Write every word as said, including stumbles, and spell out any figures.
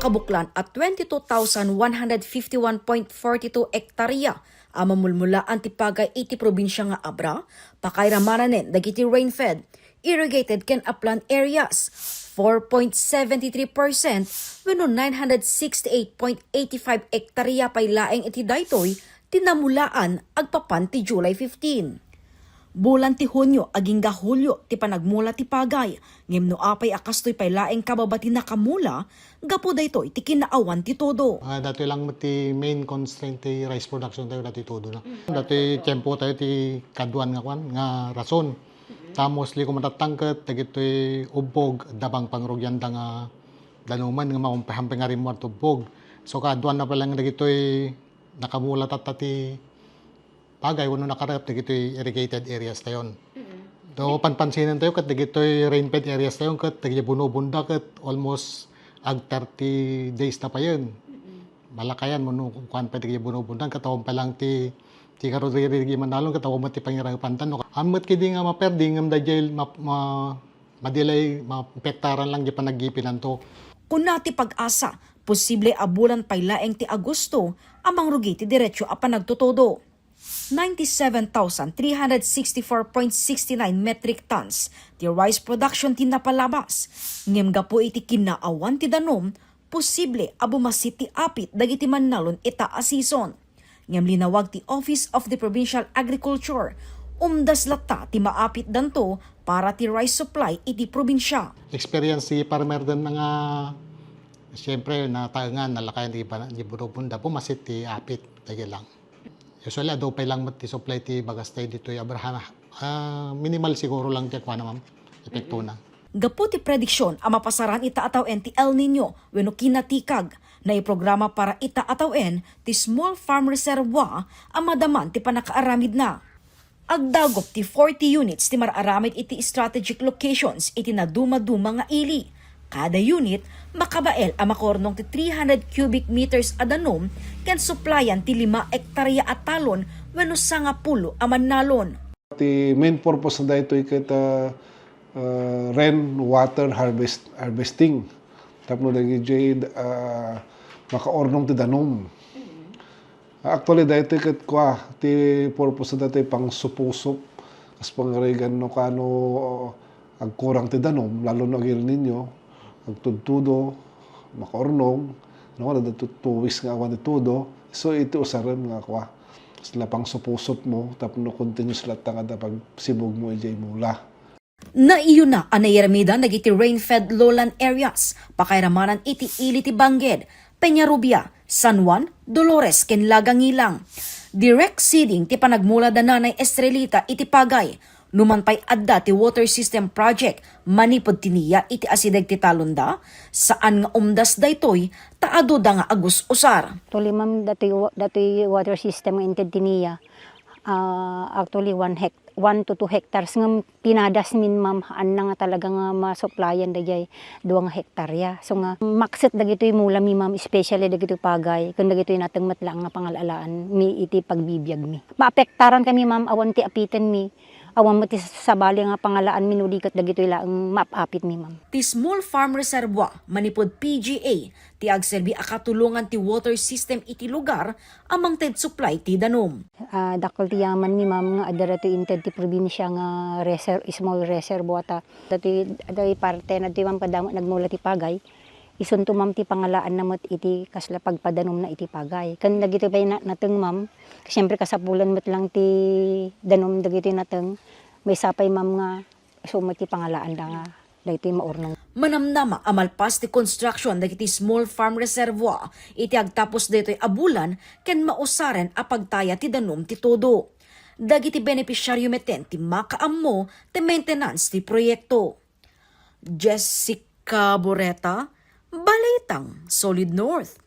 Kabuklan a twenty-two thousand one hundred fifty-one point forty-two hektarya a mamulmulaan ti pagay iti probinsia nga Abra, pakairamanen dagiti rain-fed, irrigated ken upland areas, four point seventy-three percent wenno nine hundred sixty-eight point eighty-five hektarya pay laeng iti daytoy ti namulaan agpapan ti July fifteen. Bulan ti Hunio agingga Hulio ti panagmula ti pagay, ngem no apay a kastoy pay laeng kababa ti nakamula, gapu daytoy ti kinaawan ti todo. Ah, datoy lang met ti main constraint ti rice production tayo dati todo na. Datoy tiempo tayo ti kaduan nga kwan, nga rason. Ta mostly ko matatangket, dagitoy ubbog, dabang pangrugian da nga danuman nga maumpehan pay nga rimmuar ti ubbog. So, kaduan na pay lang dagitoy nakamula tatta ti pagay wenno nakarep dagitoy irrigated areas tayon. Do panpansinen tayo ket dagitoy rain-fed areas tayon ket dagiti bunobunda ket almost ag thirty days na payen. Malakayan wenno kuan pay dagiti bunobunda ket awan pay lang ti, ti karudiri dagiti mannalon ket awan met ti pangirapan tan no. Ammet kidi nga maperdi ngem daydiay ma, ma, madelay, maapektaran lang di panaggipinanto. Kuna ti Pag-asa, posible a bulan pay laeng ti Agosto a mangrugi ti diretso a panagtotodo. Ninety-seven thousand three hundred sixty-four point sixty-nine metric tons ti rice production ti napalabas, ngem gapu iti kinaawan ti danum, posible a bumasit ti apit dagiti mannalon ita a season. Ngem linawag ti Office of the Provincial Agriculture, umdas latta ti maapitdanto para ti rice supply iti probinsia. Experience ti farmer den nga, siyempre, nataengan, nalakayan ti iba, di bunobunda, bumasit ti apit, dagiti lang. Usually, adu pay lang met ti supply ti bagas tayo ditoy Abraham. Ah, minimal siguro lang ti kuana, ma'am, epektona. Gapu ti prediksion a mapasaran ita a tawen ti El Niño wenno kinatikag, naiprograma para ita a tawen ti Small Farm Reservoir a madaman ti pannakaaramidna. Agdagop ti forty units ti mar-aramid iti strategic locations iti nadumaduma nga ili. Kada unit, makabael a makaurnong ti three hundred cubic meters a danum ken supplyan ti lima ektarya a talon wenno sangapulo a mannalon. Ti main purpose na daytoy ket, ah, ah, rain water harvest, harvesting. Tapno dagiti, ah, makaurnong ti danum. Actually, daytoy ket kua, ti purpose na daytoy pangsupusup. Kas pangarigan no kano agkurang ti danum, lalo no ag-El Niño, agtudtudo, makaurnong, no, adda tu-, two weeks nga awan ti tudo. So, iti usarem nga kua, sila pangsupusup mo, tapno continuous latta nga adda pagsibug mo idiay mula. Naiyona a nairamidan dagiti rain-fed lowland areas, pakairamanan iti ili ti Bangked, Peñarubia, San Juan, Dolores, ken Laga-Ngilang. Direct seeding ti panagmula da Nanay Estrelita iti pagay. Numan pay adda ti water system project manipud ti NIA iti asideg ti talonda, saan nga umdas daytoy ta adu da nga agus-usar. Actually, ma'am, datoy wa-, datoy water system nga inted ti NIA, ah, actually, one hect-, one to two hectares nga pinadasmin, ma'am, haanna nga talaga nga masupplyan daydiay dua nga hektarya. So nga, makset dagitoy mulami, ma'am, especially dagitoy pagay, ken dagitoy nateng met laeng nga pangalaalaanmi iti pagbibiagmi. Maapektaran kami, ma'am, awan ti apitenmi, awan met ti sabali nga pangalaanmi no di ket dagitoy laeng maap-apitmi, ma'am. Ti Small Farm Reservoir, manipud P G A, ti agserbi a katulongan ti water system iti lugar a mangted supply ti danum. Ah, dakkel ti yamanmi, ma'am, nga adda datoy inted ti probinsia nga reser-, small reservoir ta. Datoy, datoy parte na datoy, ma'am, kada nagmula ti pagay. Isunto, ma'am, ti pangalaanna met iti kasla pagpadanumna iti pagay. Ken dagitoy pay na-, nateng, ma'am, siyempre kasapulan met lang ti danum dagitoy nateng. Maysa pay, ma'am, nga isu met ti pangalaanda nga daytoy maurnong. Manamnama a malpas ti construction dagiti small farm reservoir iti agtapos daytoy a bulan ken mausaren a pagtaya ti danum ti tudo. Dagiti benepisyaryo metten ti makaammo ti maintenance ti proyekto. Jessica Boreta, Balitang Solid North.